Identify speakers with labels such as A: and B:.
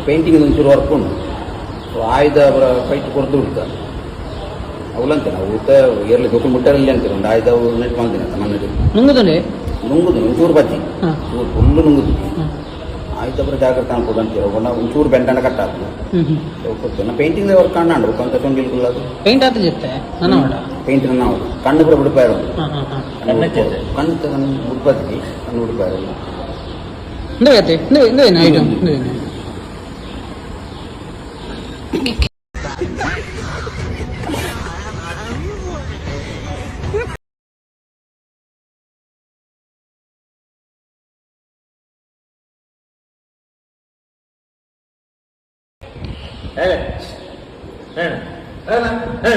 A: Painting ಒಂಚೂರು work ಉಂಡು. ಸೊ ಆಯುಧ ಪೂರ ಫೈಟ್ ಕೊರ್ದು ಉಂಟು. ಅವ್ಲಂತೆ ನಾವು ಊತ ಏರ್ಲಿ ಜೋಕುಲು ಮುಟ್ಟರಲ್ಲಿ ಅಂತೆ ಉಂಡು. ಆಯುಧ ಅವು ನೆಟ್ ಮಲ್ದಿನ ಮಣ್ಣು.
B: ನುಂಗುದುಂಡೆ.
A: ನುಂಗುದು ಒಂಚೂರು ಬಜ್ಜಿ. ಚೂರು ಫುಲ್ಲು ನುಂಗುದು. ಆಯುಧ ಪೂರ ಜಾಗ್ರತೆ ಅನ್ಕೊಡು ಅಂತೀರ. ಒಂಚೂರು ಬೆಂಡನ ಕಟ್ಟಾತು.
B: ಹ್ಮ್ ಹ್ಮ್
A: ಕೊಡ್ತೇನೆ. ಪೇಂಟಿಂಗ್ ವರ್ಕ್ ಕಾಣಂಡು ಕೊಂತ ಚೊಂಡಿಲ್ ಕುಲ್ಲದು.
B: ಪೇಂಟ್ ಆತ ಜೊತೆ ನನ್ನ ಮಾಡ.
A: ಪೇಂಟ್ ನಾವು ಕಣ್ಣು ಪೂರ ಬಿಡ್ಪಾರ.
B: ಹಾ ಹಾ ಹಾ
A: ಕಣ್ಣು ಕಣ್ಣು ಬಿಡ್ಪತ್ತಿ, ಕಣ್ಣು ಬಿಡ್ಪಾರ.
B: ಇಂದು ಐತೆ, ಇಂದು ಇಂದು ಏನು ಐಟಮ್ ಇಂದು ಏನು?
C: ಹೇಳ ಹೇಳ ಹೇಳ.